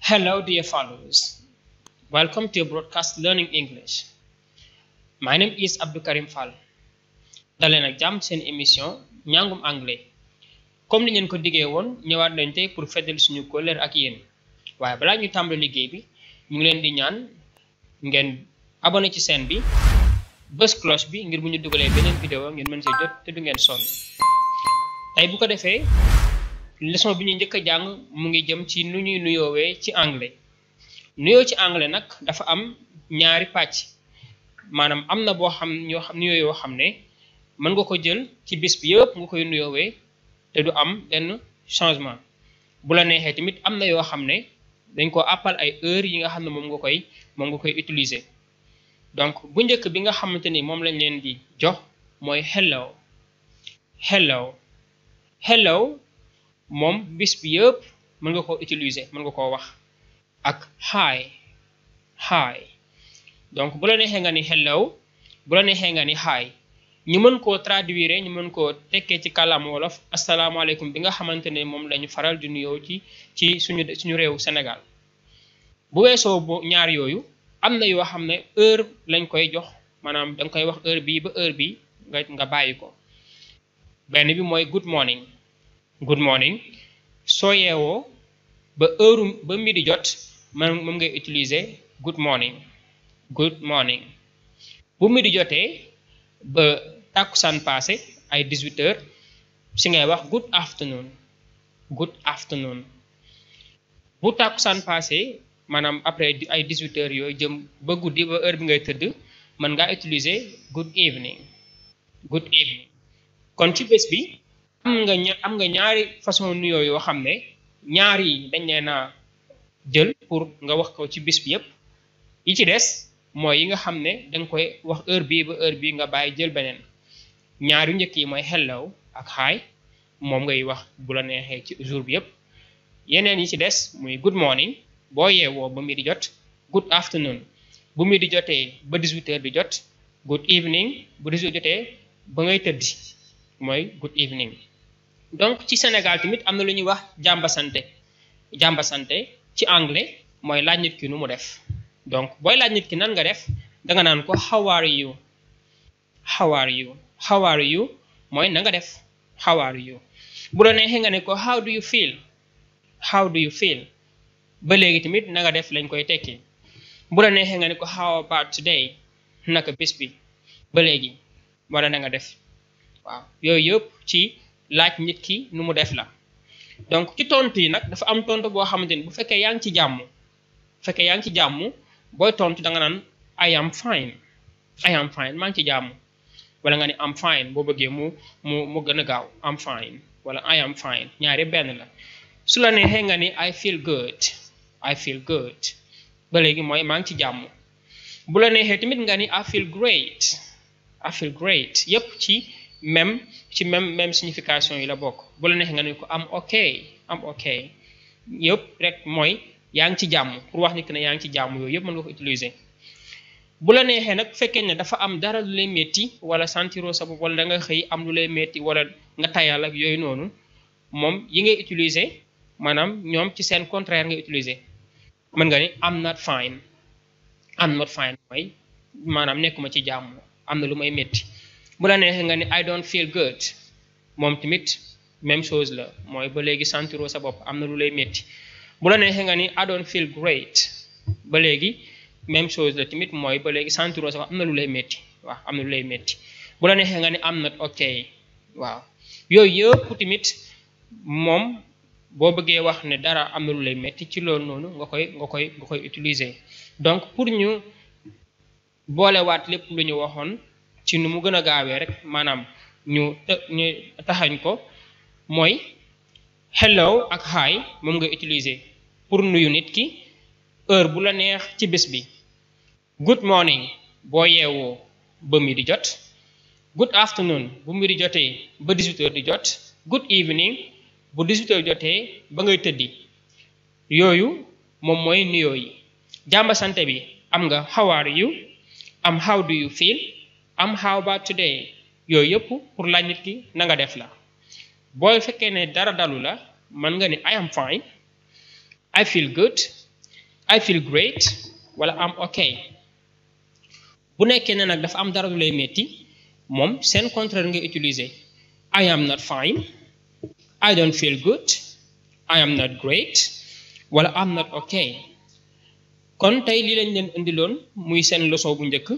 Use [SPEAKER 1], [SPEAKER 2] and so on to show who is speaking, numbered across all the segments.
[SPEAKER 1] Hello, dear followers. Welcome to your broadcast Learning English. My name is Abdou Karim Fall. daleen ak jàmm seen émission ñàngum anglais comme ni ngeen ko diggee woon ñëwaat nañ tey pour feddal suñu kóllëre ak yéen waaye balaa ñu tàmbali liggéey bi ñu ngi leen di ñaan ngeen abonné ci chaîne bi bës cloche bi ngir bu ñu dugalee beneen vidéo ngeen mën see jot te du ngeen sonn tey bu ko defee leçon bi ñu njëkk a jàng mu ngi jëm ci nu ñuy nuyoowee ci anglais nuyoo ci anglais nag dafa am ñaari pàcc maanaam am na boo xam nuyoo yoo xam ne mën nga ko jël ci bis bi yëpp nga koy nuyoowee te du am benn changement bu la neexee tamit am na yoo xam ne dañ ko àppal ay heures yi nga xam ne moom nga koy utiliser donc bu njëkk bi nga xamante ni moom lañ leen di jox mooy hello hello hello moom bis bi yëpp mën nga ko utiliser mën nga koo wax ak hi hi donc bu la neexee nga ni hello bu la neexee nga ni hi ñu mën koo traduire ñu mën koo tekkee ci kàllaama wolof asalaamaaleykum bi nga xamante ne moom lañu faral di nuyoo ci suñu réewu Sénégal bu weesoo bo ñaar yooyu am na yoo xam ne heure lañ koy jox maanaam da nga koy wax heure bii ba heure bi nga bàyyi ko benn bi mooy good morning good morning soo yeewoo ba heure ba midi jot moom ngay utiliser good morning good morning bu midi jotee ba tàkkusaan passé ay 18 heures si ngay wax good afternoon good afternoon bu tàkkusaan passé maanaam après ay 18 heures yooyu jëm ba guddi ba heure bi ngay tëdd mën ngaa utiliser good evening good evening kon ci bés bi am nga ñaari façon nuyoo yoo xam ne ñaar yi dañ leen a jël pour nga wax ko ci bis bi yépp yi ci des mooy yi nga xam ne danga koy wax heure bii ba heure bii nga bàyyi jël beneen ñaar yu njëkk yi mooy hello ak hi moom ngay wax bu la neexee ci jour bi yépp yeneen yi ci des muy good morning boo yeewoo ba midi jot good afternoon bu midi jotee ba 18 heures di jot good evening bu 18 jotee ba ngay tëddi mooy good evening donc ci Sénégal tamit am na lu ñuy wax jàmba sante ci anglais mooy laaj nit ki nu mu def donc booy laaj nit ki nan nga def danga naan ko how are you how are you how are you mooy na nga def how are you bu la neexee nga ne ko how do you feel how do you feel ba léegi tamit na nga def lañ koy tekki bu la neexee nga ne ko how about today naka bés bi ba léegi wala na nga def waaw yooyu yëpp ci laaj nit ki nu mu def la donc ci tontu yi nag dafa am tontu boo xamante ni bu fekkee yaa ngi ci jàmm booy tontu da nga naan I am fine maa ngi ci jàmm wala nga ni am fine boo bëggee mu gën a gaaw am fine wala I am fine ñaari benn la su la neexee nga ni I feel good ba léegi mooy maa ngi ci jàmm bu la neexee tamit nga ni I feel great yépp ci même signification yi la bokk bu la neexee nga ni ko am okay yépp rek mooy yaa ngi ci jàmm pour wax nit ki ne yaa ngi ci jàmm yooyu yëpp mën nga ko utiliser bu la neexee nag fekkee ne dafa am dara lu lay metti wala sentiro sa bopp wala da nga xëy am lu lay metti wala nga tayal ak yooyu noonu moom yi ngay utiliser maanaam ñoom ci seen contraire ngay utiliser mën nga ni I'm not fine mooy maanaam nekkuma ci jàmm am na lu may metti bu la neexee nga ni I don't feel good moom tamit même chose la mooy ba léegi sentiro sa bopp am na lu lay metti bu la neexee nga ni I don't feel great ba léegi même chose la tamit mooy ba léegi sentiro sax am na lu lay metti waaw am na lu lay metti bu la neexee nga ni I'm not okay waaw yooyu yëpp tamit moom boo bëggee wax ne dara am na lu lay metti ci loolu noonu nga koy utiliser donc pour ñu boolewaat lépp lu ñu waxoon ci nu mu gën a gaawee rek maanaam ñu taxañ ko mooy hello ak hi moom nga utiliser pour nuyu nit ki heure bu la neex ci bés bi good morning boo yeewoo ba midi jot good afternoon bu midi jotee ba 18 heures di jot good evening bu 18 heures jotee ba ngay tëddi yooyu moom mooy nuyoo yi jàmba sante bi am nga how are you am how do you feel am how about today yooyu yëpp pour laaj nit ki na nga def la booy fekkee ne dara dalu la mën nga ni I am fine I feel good I feel great wala am okay. bu nekkee ne nag dafa am dara lu lay metti moom seen contraire nga utiliser I am not fine, I don't feel good, I am not great wala I'm not okay. kon tey lii lañ leen indiloon muy seen leçon bu njëkk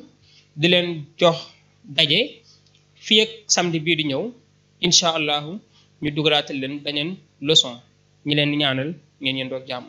[SPEAKER 1] di leen jox daje fii ak samedi bii di ñëw incha allahu ñu dugalaatal leen beneen leçon ñi leen ñaanal ngeen yendoo ak jàmm.